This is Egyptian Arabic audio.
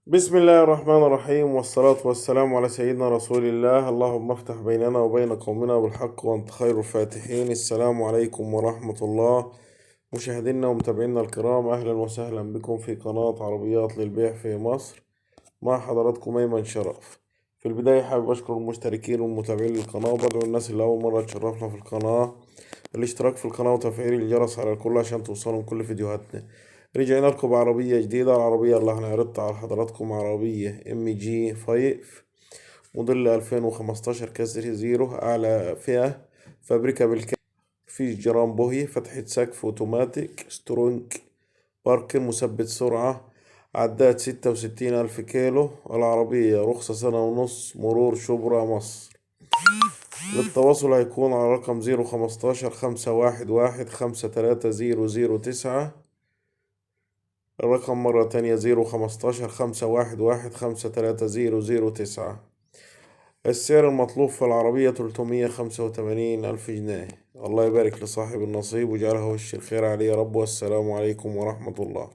بسم الله الرحمن الرحيم، والصلاة والسلام على سيدنا رسول الله. اللهم افتح بيننا وبين قومنا بالحق وانت خير الفاتحين. السلام عليكم ورحمة الله. مشاهدينا ومتابعينا الكرام، اهلا وسهلا بكم في قناة عربيات للبيع في مصر. مع حضراتكم ايمن شرف. في البداية حابب اشكر المشتركين والمتابعين للقناة، وبدعو الناس اللي اول مرة تشرفنا في القناة الاشتراك في القناة وتفعيل الجرس على الكل عشان توصلهم كل فيديوهاتنا. رجعنا لكم بعربية جديدة. العربية اللي هنعرضها على حضراتكم عربية MG 5 موديل 2015، كسر زيرو، اعلى فئة، فابريكا بالكامل، في جرام بوهي، فتحة سقف اوتوماتيك، strong parking، مثبت سرعة، عداد 66,000 كيلو. العربية رخصة سنة ونص، مرور شبرا مصر. للتواصل هيكون على رقم 01551153009. الرقم مرة تانية 01551153009. السعر المطلوب في العربية 385,000 جنيه. الله يبارك لصاحب النصيب ويجعلها وش الخير عليه يا رب، والسلام عليكم ورحمة الله.